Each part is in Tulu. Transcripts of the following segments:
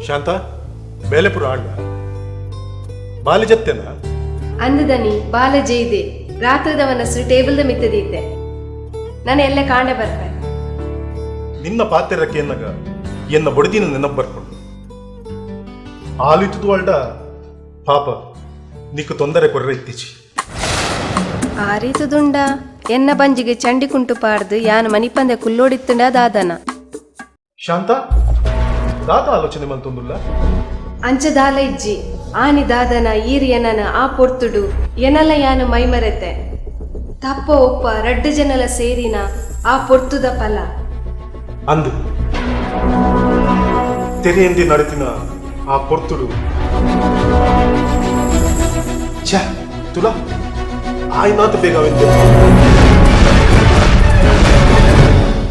ಶಾಂತ, ಬೇಲೆ ಪುರ ಆಂಡ ಬಾಲೆ ಜತ್ತೆನ? ಅಂದದನಿ, ಬಾಲ ಜೈದೆ. ರಾತ್ರಿದವನಸ್ಸು ಟೇಬಲ್ದ ಮಿತ್ತದೀತೆ. ನಾನು ಎಲ್ಲ ಕಾಂಡೆ ಬರ್ಪೆ. ನಿನ್ನ ಪಾತೆರಕ್ಕೆ ಎನ್ನಗ ಎನ್ನ ಬೊಡದಿನ ನೆನಪು ಬರ್ಕೊಂಡು ಆಲಿತುದು ಅಲ್ಡ ಪಾಪ ನಿಕ್ಕು ತೊಂದರೆ ಕೊರ್ರೆ ಇತ್ತೀಚಿ. ಆ ರೀತುದುಂಡ ಎನ್ನ ಬಂಜಿಗೆ ಚಂಡಿ ಕುಂಟು ಪಾಡ್ದು ಯಾನು ಮನಿಪಂದೆ ಕುಲ್ಲೋಡಿತ್ತುಂಡ ದಾದನ. ಶಾಂತ, ದಾದ ಆಲೋಚನೆ ಮಂತೊಂದುಲ್ಲ? ಅಂಚದಾಲ ಇಜ್ಜಿ. ಆನಿ ದಾದನ ಈರ್ ಎನನ ಆ ಪೊರ್ತುಡು ಎನಲ ಯಾನು ಮೈಮರೆತೆ. ತಪ್ಪ ಒಪ್ಪ ರಡ್ಡು ಜನಲ ಸೇರಿನ ಆ ಪೊರ್ತುದ ಫಲ. ಅಂದು ತೆರೆಯಂದಿ ನಡತಿನ ಆ ಪೊರ್ತುಡು ಛ ತುಲಾ ಆಯ್ನಾತ ಬೇಗ ಅವೆಂತೆ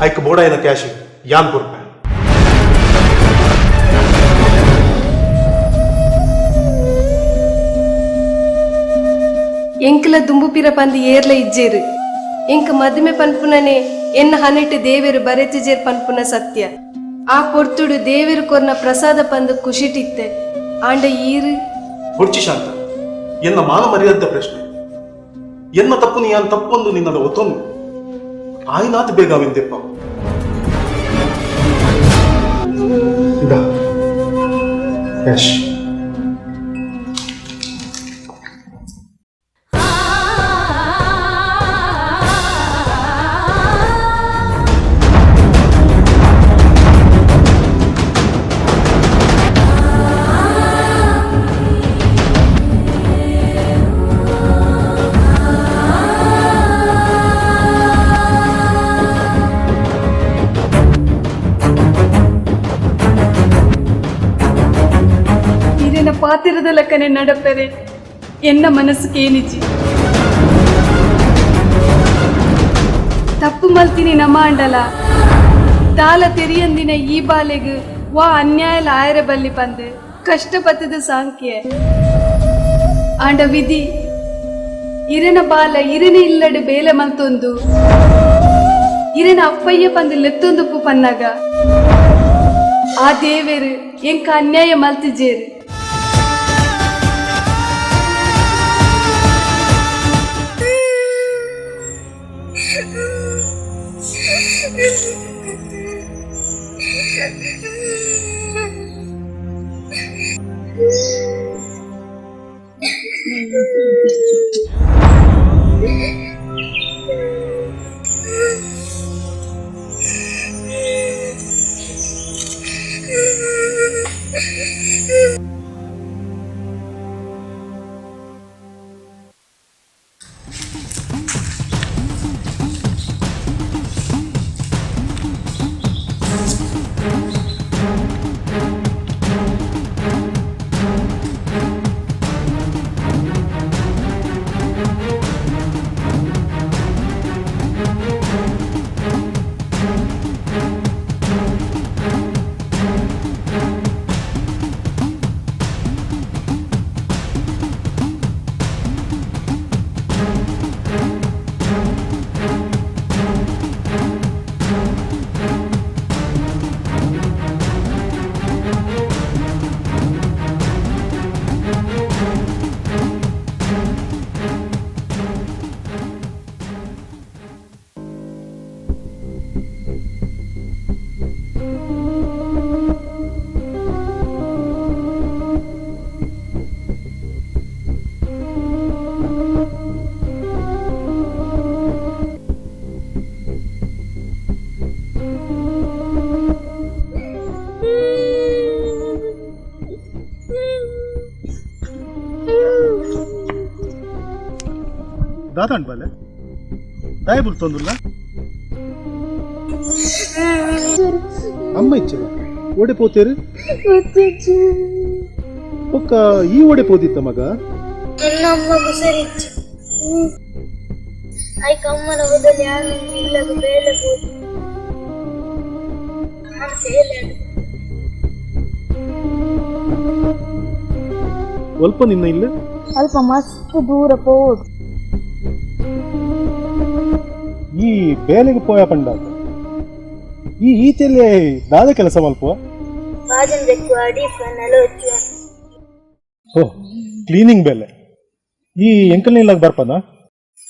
ಐಕ್ ಬೋಡಾಯಿನ ಕ್ಯಾಶ್ ಯಾನ್ ಕೊರ್ಪೆ. ಎಂಕಲ ದುಂಬುಪಿರ ಪಂದು ಏರ್ಲ ಇಜ್ಜೇರು. ಎಂಕ ಮದುಮೆ ಪನ್ಪುನನೆ ಎನ್ನ ಹನೆಟ್ ದೇವೆರು ಬರೆತಿಜೇರ್ ಪನ್ಪುನ ಸತ್ಯ. ಆ ಪೊರ್ತುಡು ದೇವೆರು ಕೊರ್ನ ಪ್ರಸಾದ ಪಂದು ಖುಷಿಟಿತ್ತೆ. ಆಂಡ ಈರು ಬೊಡ್ಚಿ ಶಾಂತ, ಎನ್ನ ಮಾನ ಮರ್ಯಾದ ಪ್ರಶ್ನೆ. ಎನ್ನ ತಪ್ಪು ಯಾನ್ ತಪ್ಪೊಂದು ನಿನ್ನದ ಒತ್ತೊಂದು ಆಯ್ನಾತ್ ಬೇಗ ಅವೆಂದೆಪ್ಪ. ಇಂದಾ ಕ್ಯಾಶ್. ಈರಿನ ಪಾತಿರದ ಲೆಕ್ಕನೆ ನಡಪೆರೆ ಎನ್ನ ಮನಸ್ಸು ಕೇನಿಜಿ. ತಪ್ಪು ಮಲ್ತಿನಿ ನಮ ಅಂಡಲ ದಾಲ ತೆರಿಯಂದಿನ ಈ ಬಾಲೆಗ್ ವಾ ಅನ್ಯಾಯಲ ಆಯರ ಬಲ್ಲಿ ಪಂದು ಕಷ್ಟಪತ್ತದ ಸಾಂಖ್ಯ. ಆಂಡ ವಿಧಿ ಇರೆನ ಬಾಲ ಇರೆನ ಇಲ್ಲಡೆ ಬೇಲೆ ಮಲ್ತೊಂದು ಇರೆನ ಅಪ್ಪಯ್ಯ ಪಂದು ಲೆತ್ತೊಂದುಪ್ಪು ಪನ್ನಾಗ ಆ ದೇವೆರು ಎಂಕ ಅನ್ಯಾಯ ಮಲ್ತಿಜೇರು. ದಾದಾಂಡ್ ಬಾಲೆ, ದಾಯ ಬುಲ್ತೊಂದುಲ್ಲ? ಅಮ್ಮ ಇಚ್ಛೆ ಓಡೆ ಪೋತೇರು? ಒಕ್ಕ ಈ ಓಡೆ ಪೋದಿತ್ತ ಮಗ? ನನ್ನ ಅಮ್ಮಗೂ ಸರಿಚ್ಚು ಐಕ ಅಮ್ಮನ ಬದಲು ಯಾರು ಇಲ್ಲದ ಬೇಲೆ ಹೋದು. ನಾನು ಫೇಲ್. ಸ್ವಲ್ಪ ನಿನ್ನ ಇಲ್ಲಿ ಅಲ್ಪ ಮಸ್ತ್ ದೂರ ಪೋದು. ಈ ಬೇಲೆಗೆ ಪೋಯ ಪಂಡಾಗ ಈ ಈತೆಲ್ಲೇ ದಾದ ಕೆಲಸ ಮಲ್ಪುವ? ಬಾಜನ್ ಬೆಕ್ಕು ಅಡಿಪ ನೆಲ. ಓ, ಕ್ಲೀನಿಂಗ್ ಬೇಲೆ. ಈ ಎಂಕಲ್ ಇಲ್ಲಾಗ ಬರ್ಪನ?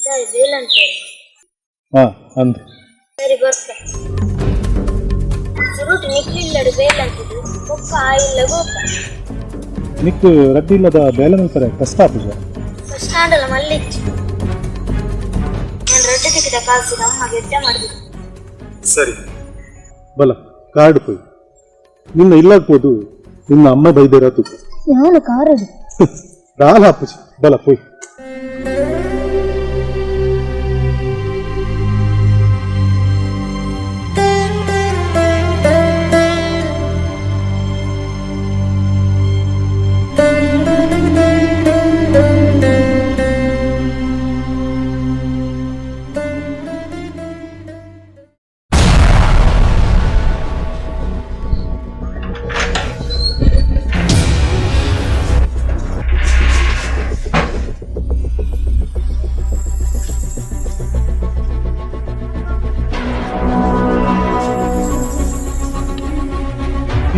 ಸರಿ, ಬೇಲಂತಾರೆ. ಹಾ, ಅಂದ್. ಸರಿ, ಬರ್ತ. ಸುರುಟು ನಿಕ್ಲಿಲ್ಲಡು ಬೇಲಂತಿದ್ದು ಪೊಕ್ಕ ಆಯಿಲ್ಲ ಗೋಪ. ನಿಕ್ಕು ರಡ್ಡಿಲ್ಲದ ಬೇಲೆ ನಂತರ ಕಷ್ಟ ಆಪುಜ? ಫಸ್ಟ್ ಆಂಡಲ ಮಲ್ಲಿಚ್ಚು. ನಾನು ರೊಟ್ಟಿ ತಿಕ್ಕಿದ ಕಾಲ್ಸಿದ ಅಮ್ಮ ಗೆಡ್ಡೆ ಮಾಡಿದ್ರು. ಸರಿ, ಬಲ ಕಾರ್ಡ್ ಪೋಯ್. ನಿನ್ನ ಇಲ್ಲಾಗ್ಬೋದು, ನಿನ್ನ ಅಮ್ಮ ಬೈದೇರ ತೂಕ. ಯಾವನು ಕಾರದು? ದಾಲ್ ಹಾಪುಜಿ, ಬಲ ಪೋಯ್.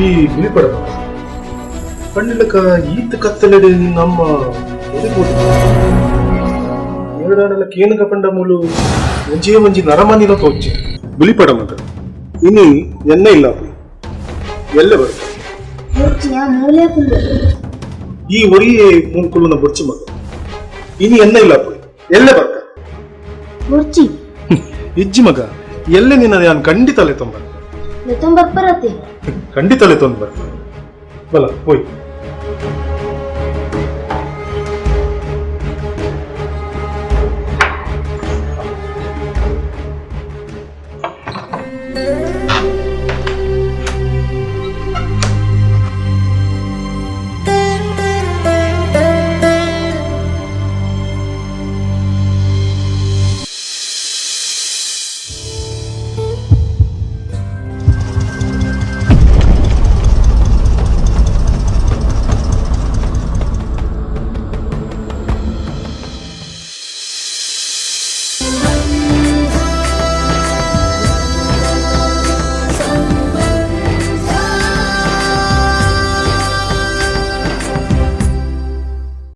ಈ ಬಿಳಿಪಡ ಕಣ್ಣಿಲಕ ಈತ ಕತ್ತಲೆಡೆ ನಿನ್ನ ಅಮ್ಮ ಎರಡಾಣಲ ಕೇನಗ ಪಂಡ ಮೂಲು ಒಂಜೇ ಒಂಜಿ ನರಮನಿನ ತೋಚಿ ಬಿಳಿಪಡ ಮಗ. ಇನಿ ಎನ್ನ ಇಲ್ಲ, ಎಲ್ಲ ಬರುತ್ತೆ. ಮೂಲೆ ಕುಲ್ಲು. ಈ ಒರಿಯೇ ಮೂಲ್ಕುಲ್ಲುನ ಬೊರ್ಚಿ ಮಗ. ಇನಿ ಎನ್ನ ಇಲ್ಲ, ಎಲ್ಲ ಬರ್ತ. ಮುರ್ಚಿ. ಇಜ್ಜಿ ಮಗ, ಎಲ್ಲೆ ನಿನ್ನ ನಾನು ಖಂಡಿತಲೆ ತೊಂಬ. ತುಂಬಪ್ಪರತೆ. ಖಂಡಿತಲೆ ತೊಂದು ಬರ್ತ, ಬಲ ಹೋಯ್.